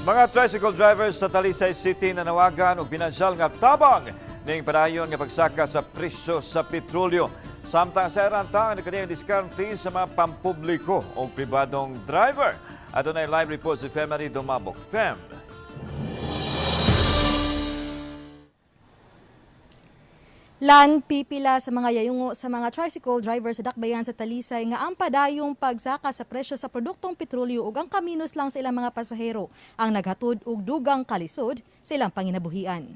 Mga tricycle drivers sa Talisay City nanawagan og pinansyal nga tabang ning padayon nga pagsaka sa presyo sa petrolyo. Samtang sa ranta ang kaniyang diskarte sa mga pampubliko o pribadong driver. Adunay live report si Femary Dumabok. Fem. Lan pipila sa mga yayungo sa mga tricycle driver sa Dakbayan sa Talisay nga ang padayong pagsaka sa presyo sa produktong petrolyo ug ang kaminos lang sa ilang mga pasahero ang naghatod og dugang kalisod sa ilang panginabuhian.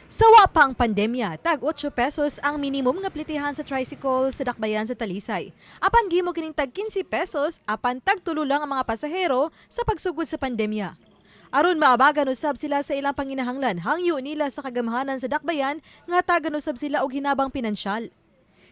Sawa pa ang pandemya, tag 8 pesos ang minimum nga plitihan sa tricycle sa Dakbayan sa Talisay. Apan gimo kining tag 15 pesos, apan tag tulo lang ang mga pasahero sa pagsugod sa pandemya. Aron maabagan usab sila sa ilang panginahanglan, hangyo nila sa kagamhanan sa Dakbayan nga tagan usab sila og hinabang pinansyal.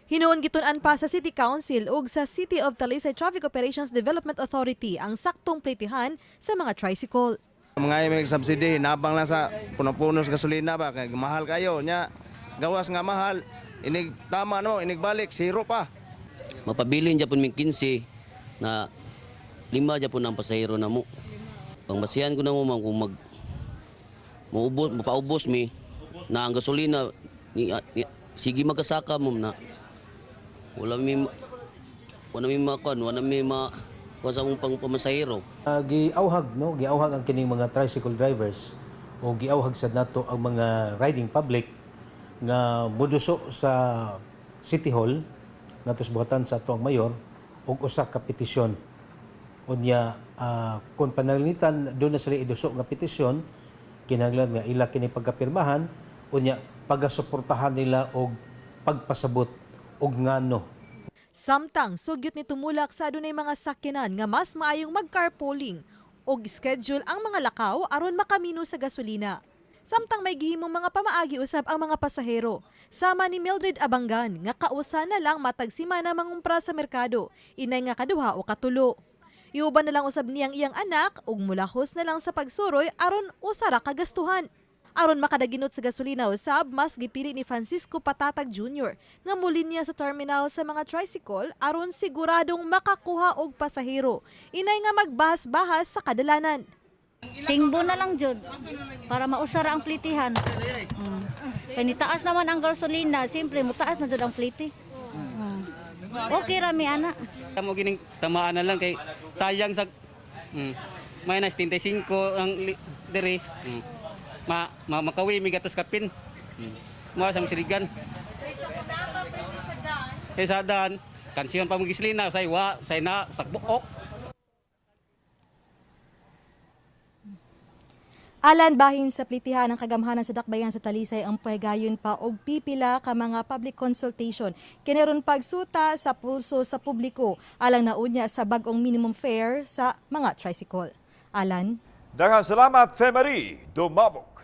Hinuon gitun-an pa sa City Council ug sa City of Talisay Traffic Operations Development Authority ang saktong plitihan sa mga tricycle. Mga may subsidy, nabang lang sa puno-puno sa gasolina ba, kay mahal kayo nya. Gawas nga mahal, inig tama no, inig balik zero pa. Mapabilin japon mig 15 na lima japon ang pasahero na mo. Pangbasihan ko na mo, ma'am, kung mag maubos, mapaubos mi na ang gasolina ni sige magkasaka mo na wala mi makuan, wala mi ma kuan sa mong pang pamasahero. Giauhag, no, giauhag ang kining mga tricycle drivers o giauhag sad nato ang mga riding public nga moduso sa City Hall ngadto sa buhatan sa atoang mayor og usa ka petisyon. Unya, kung pananglitan doon na sila iduso nga petisyon, kinahanglan nga ila kini pagkapirmahan, unya pagasuportahan nila og pagpasabot og ngano. Samtang sugyot ni tumulak sa adunay mga sakyanan nga mas maayong mag-carpooling og schedule ang mga lakaw aron makamino sa gasolina. Samtang may gihimong mga pamaagi usab ang mga pasahero. Sama ni Mildred Abangan nga kausa na lang matag simana mangumpra sa merkado, inay nga kaduha o katulo. Iuban na lang usab niyang iyang anak ug mulahos na lang sa pagsuroy aron usa ra ka gastuhan. Aron makadaginot sa gasolina usab, mas gipili ni Francisco Patatag Jr. nga mulinya sa terminal sa mga tricycle aron siguradong makakuha og pasahero. Inay nga magbahas-bahas sa kadalanan. Tingbo na lang jud para mausara ang plitihan. Kay nitaas naman ang gasolina, siyempre mutaas na jud ang pliti. Okay ra mi ana. Tamo gining tamaan na lang kay sayang sa minus 35 ang diri. Ma makawi mi gatos kapin. Mo sa siligan. Kay sa dan, kansiyon pa mo gislina say wa, say na sakbuok. Alan, bahin sa plitihan ng kagamhanan sa Dakbayan sa Talisay ang pagayon pa og pipila ka mga public consultation. Kineron pagsuta sa pulso sa publiko alang naunya sa bag-ong minimum fare sa mga tricycle. Alan. Daghang salamat, Femary Dumabok.